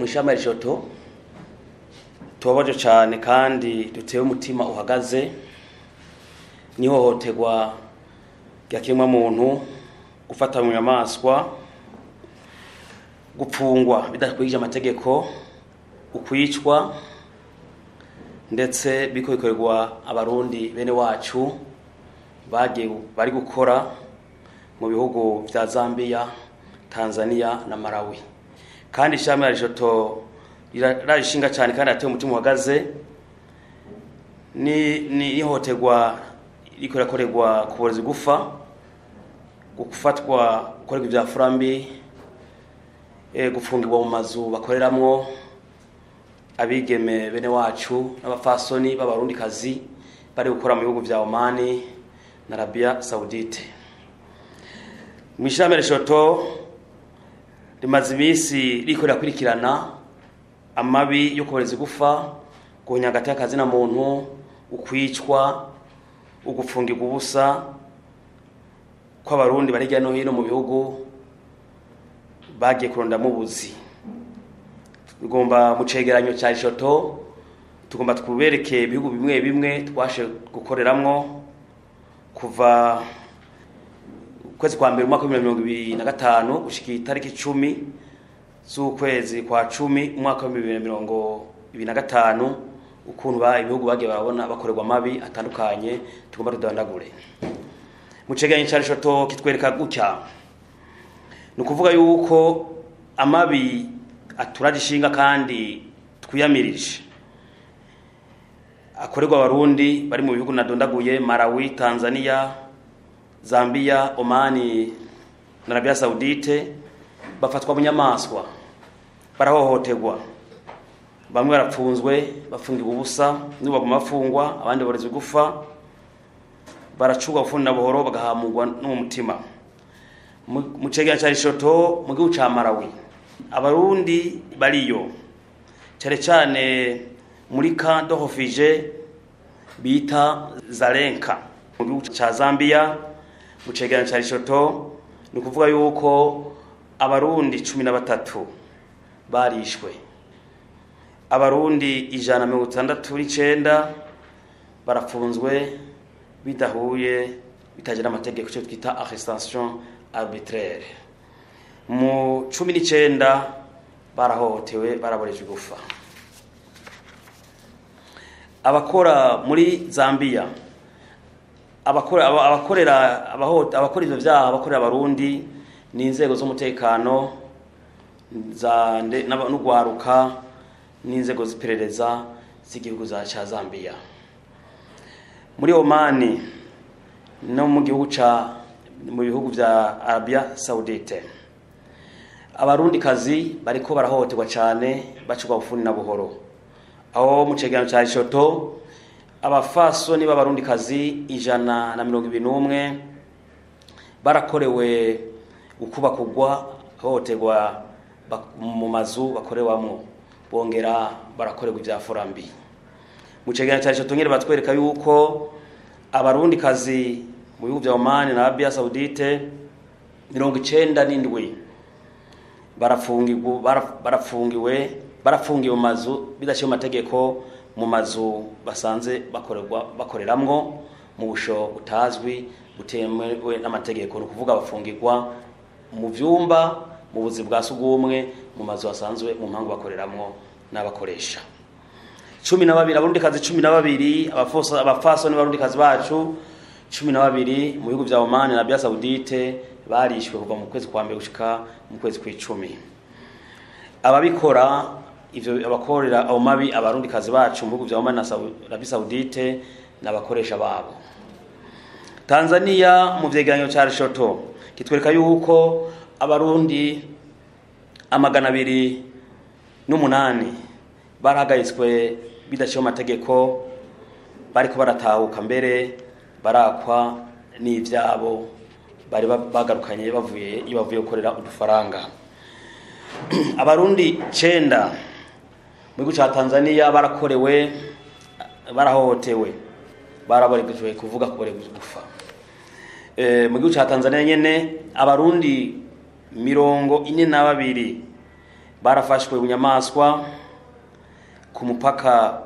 Mw'ishamba Rishoto tubabaje cane kandi dutewe umutima uhagaze n'ihohoterwa rya kiremwamuntu, gufata mu nyamaswa, gupfungwa bidakurikije amategeko, ukwicwa, ndetse biriko bikorerwa Abarundi bene wacu bagiye bari gukora mu bihugu vya Zambia, Tanzania na Malawi. Kandi ishami ya Rishoto rirarishinga cyane kandi ateye umutima uhagaze ni ihohoterwa iriko irakorerwa ku burezi, gufa, gufatwa, gukorerwa ivya furambi, gufungirwa mu mazu bakoreramwo abigeme bene wacu n'abafasoni b'Abarundikazi bari gukora mu bihugu vya Omani na Arabia Saudite. Mw'ishirahamwe Rishoto rimaze iminsi riko rirakurikirana amabi yo kuboreza igufa, guhonya hagati y'akazina muntu, ukwicwa, ugupfungirwa ubusa kw'Abarundi bari hirya no hino mu bihugu bagiye kurondamwo ubuzi. Tugomba mu cegeranyo ca Rishoto tugomba tubereke ibihugu bimwe bimwe twashe gukoreramwo kuva ukwezi kwa mbere umwaka wa 2025 gushika itariki 10 z'ukwezi kwa 10 umwaka wa 2025, ukuntu ba ibihugu bagiye barabona bakorerwa amabi atandukanye. Tugomba tudandagure. Mu cegeranyo ca Rishoto kitwereka gutya: ni ukuvuga yuko amabi aturaje ishinga kandi twiyamirije akorerwa Abarundi bari mu bihugu nadondaguye: Malawi, Tanzania, Zambia, Omani na Arabia Saudite. Bafatwa mu nyamaswa, barahohoterwa, bamwe barapfunzwe, bafungirwa ubusa, n'ubu baguma bafungwa, abandi borezwa igufa, baracurwa bufuni na buhoro, bagahamurwa no mu mutima. Mu cegeranyo ca Rishoto, mu gihugu ca Malawi Abarundi bariyo, cane cane muri camp de réfugiés bita Zarenka. Mu gihugu ca Zambia, mu cegeranyo ca Rishoto, ni ukuvuga yuko Abarundi 13 barishwe, Abarundi 169 barapfunzwe bidahuye bitagira amategeko, icyo twita arrestation arbitraire. Mu 19 barahohotewe, baraborejwe igufa. Abakora muri Zambia, abakora abakorera abakora ivyo vyaha, abakorera Abarundi, ni inzego z'umutekano za n'ugwaruka n'inzego z'iperereza z'igihugu za ca Zambia. Muri Omani no mu gihugu ca mu bihugu vya Arabia Saudite, Abarundi kazi bariko barahohoterwa cane, bacurwa bufuni na buhoro, aho mu cegeranyo ca Rishoto abafasoni b'Abarundi kazi 121 barakorewe ukubakugwa, hohoterwa mu mazu bakorewamwo, bongera barakorerwa ivya furambi. Mu cegeranyo ca Rishoto nyene batwereka yuko Abarundi kazi mu bihugu vya Oman na Arabia Saudite 97 barafungirwa, barafungiwe mu mazu bidaciye mu mategeko, mu mazu basanze bakorerwa bakoreramwo mu busho butazwi, butemewe n'amategeko. Ni ukuvuga bafungirwa mu vyumba, mu buzi bwa sugumwe, mu mazu basanzwe mu mpangu bakoreramwo n'abakoresha. 12, Abarundikazi 12, abafasoni b'Abarundikazi bacu 12 mu bihugu vya Oman na Arabia Saudite barishwe kuva mu kwezi kwa mbere gushika mu kwezi kw'icumi. Ababikora ivyo, abakorera ayo mabi Abarundikazi bacu mu bihugu vya Oman na Arabia Saudite, n'abakoresha babo. Tanzania, mu vyegeranyo ca Rishoto kitwereka yuko Abarundi 208 barahagaritswe bidaciye mu mategeko, bariko baratahuka, mbere barakwa n'ivyabo bari bagarukanye bavuye iyo bavuye gukorera udufaranga. Abarundi 9 mu gihugu ca Tanzania barakorewe, barahohotewe, baraboregejwe, kuvuga kuborejwe gufa. Mu gihugu ca Tanzania nyene Abarundi 42 Barafashwe bunyamaswa ku mupaka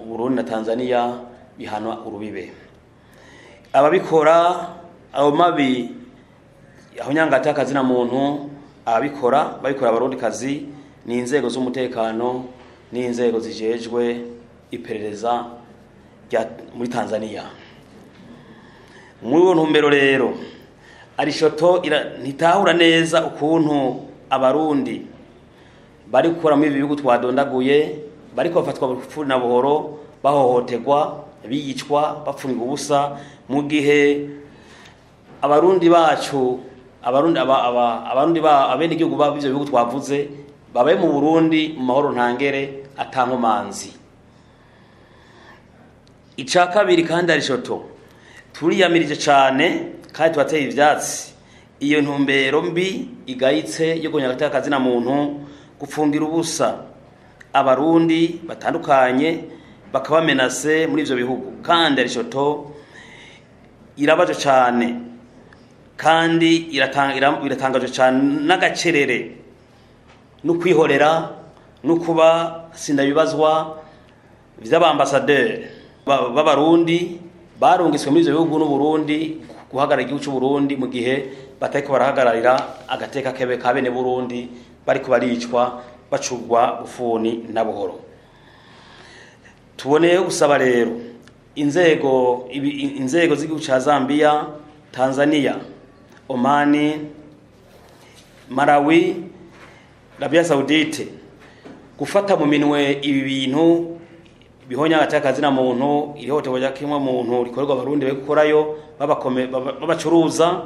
Burundi na Tanzania bihanwa urubibe. Ababikora ayo mabi aho nyangata akazina muntu, ababikora babikora abarundi kazi ni inzego z'umutekano n'inzego zijejwe iperereza rya muri Tanzania. Muri uwo ntumbero rero Arishoto ntitahura neza ukuntu abarundi bari gukora muri ibi bihugu twadondaguye bariko bafatwa bufuni na buhoro, bahohoterwa, biyicwa, bapfungwa ubusa, mu gihe abarundi bacu abarundi abarundi ba abene igihugu b'ivyo bihugu twavuze babaye mu Burundi mu mahoro ntangere atankomanzi. Ica kabiri kandi Arishoto turiyamirije cane kandi tubateye ivyatsi iyo ntumbero mbi igayitse yo guhonyanga agateka kazina muntu, gupfungira ubusa abarundi batandukanye bakabamenase muri ivyo bihugu. Kandi Arishoto irabaje cane kandi iratangaje cane n'agacerere no kwihorera no kuba sindabibazwa vy'abambasaderi b'abarundi barungiswe muri ivyo bihugu n'Uburundi guhagarara igihugu c'Uburundi mu gihe batariko barahagararira agateka kebe ka bene Burundi bariko baricwa bacurwa bufuni na buhoro. Tuboneye gusaba rero inzego inzego z'igihugu ca Zambia, Tanzania, Omani, Malawi, Arabia Saudite gufata mu minwe ibi bintu bihonya agateka kazina muntu, ihohoterwa rya kimwe muntu rikorerwa abarundi bari gukorayo babacuruza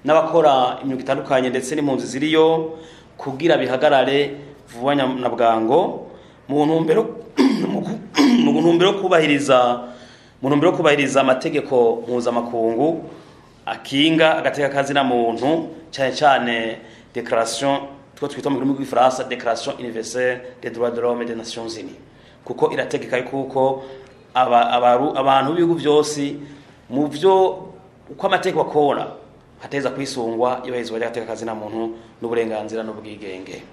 n'abakora imyuga itandukanye ndetse n'impunzi ziriyo, kugira bihagarare vuba na bwango mu ntumbero kubahiriza amategeko mpuzamakungu akinga agateka kazina muntu, cyane cyane declaration two twita mu rurimi rw'igifaransa Déclaration universelle des droits de l'homme des Nations Unies, kuko irategeka yuko abantu b'ibihugu byose mu byo uko amategeko akora hateza kwisungwa yubahirizwa ry'agateka kazina muntu n'uburenganzira n'ubwigenge.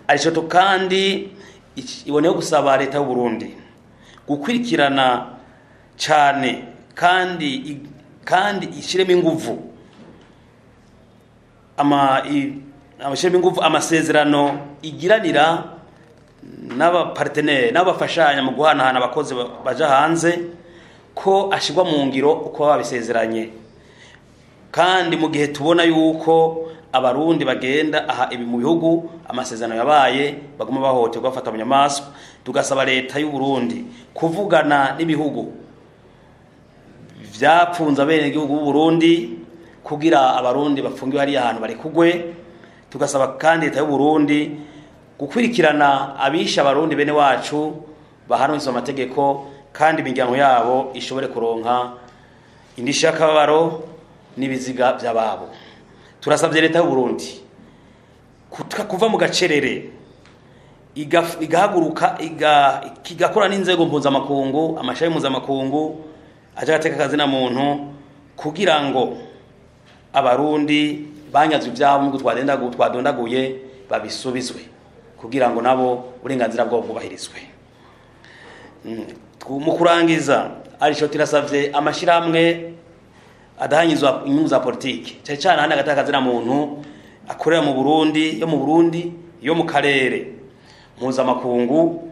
Arishoto kandi iboneyeho gusaba leta y'u Burundi gukwirikirana cane kandi ishiremo inguvu amasezerano igiranira n'abapartenere n'abafashanya mu guhanahana abakozi baja hanze ko ashirwa mu ngiro uko babisezeranye. Kandi mu gihe tubona yuko abarundi bagenda aha ibi mu bihugu amasezerano yabaye baguma bahohoterwa bafata bunyamaswa, tugasaba leta y'u Burundi kuvugana n'ibihugu vyapfunze abene igihugu b'u Burundi kugira abarundi bafungiwe hariya ahantu barekugwe. Tugasaba kandi leta y'u Burundi gukwirikirana abisha abarundi bene wacu bahanwe amategeko kandi imiryango yabo ishobore kuronka indishyi y'akababaro n'ibiziga by'ababo. Turasabye leta y'u Burundi kuva mu gacerere igahaguruka igakora n'inzego mpuzamakungu, amashami mpuzamakungu aje agateka kazina muntu kugira ngo abarundi banyazwe ivyabo mu twadondaguye babisubizwe kugira ngo nabo uburenganzira bwabo bwubahirizwe. Mu kurangiza Arishoto irasavye amashirahamwe adahanyizwa inyungu za politiki cyane cyane hana agateka kazina muntu akorera mu Burundi yo mu Burundi yo mu karere mpuzamakungu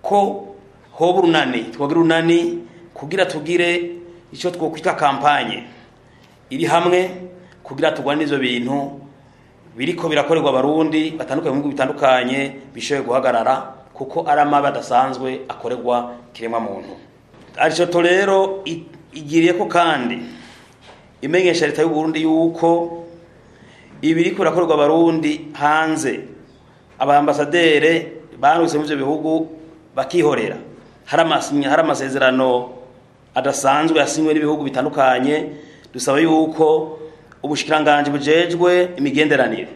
ko hoba urunani, twogira urunani kugira tugire icyo twokwita kampanye iri hamwe kugira turwane ivyo bintu biriko birakorerwa abarundi batandukanye mu bihugu bitandukanye bishoboye guhagarara, kuko ari amabi adasanzwe akorerwa kiremwa muntu. Arishoto rero igiriye ko kandi imenyesha leta y'u Burundi yuko ibiriko birakorerwa abarundi hanze abambasadere baruse mu ivyo bihugu bakihorera, hari amasezerano adasanzwe yasinywe n'ibihugu bitandukanye. Dusaba yuko ubushikiranganje bujejwe imigenderanire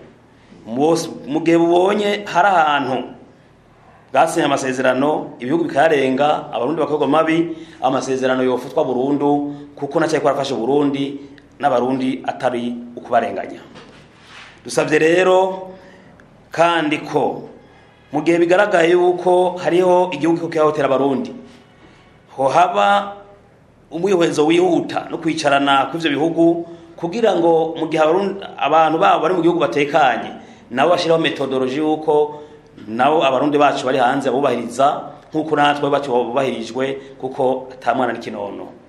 mu gihe bubonye hari ahantu bwasinye amasezerano ibihugu bikayarenga abarundi bakorwa mabi, amasezerano yofutwa burundu kuko nacyo ko arafashe Burundi n'abarundi atari ukubarenganya. Dusabye rero Kandi ko mu gihe bigaragaye yuko hariho igihugu kiriko kihohotera Abarundi, hohaba umwihwezo wihuta no kwicarana kw'ivyo bihugu, kugira ngo mu gihe abantu babo bari mu gihugu batekanye, nabo bashiraho methodology yuko nabo Abarundi bacu bari hanze bubahiriza nk'uko natwe bacu bubahirijwe, kuko ata mwana n'ikinono.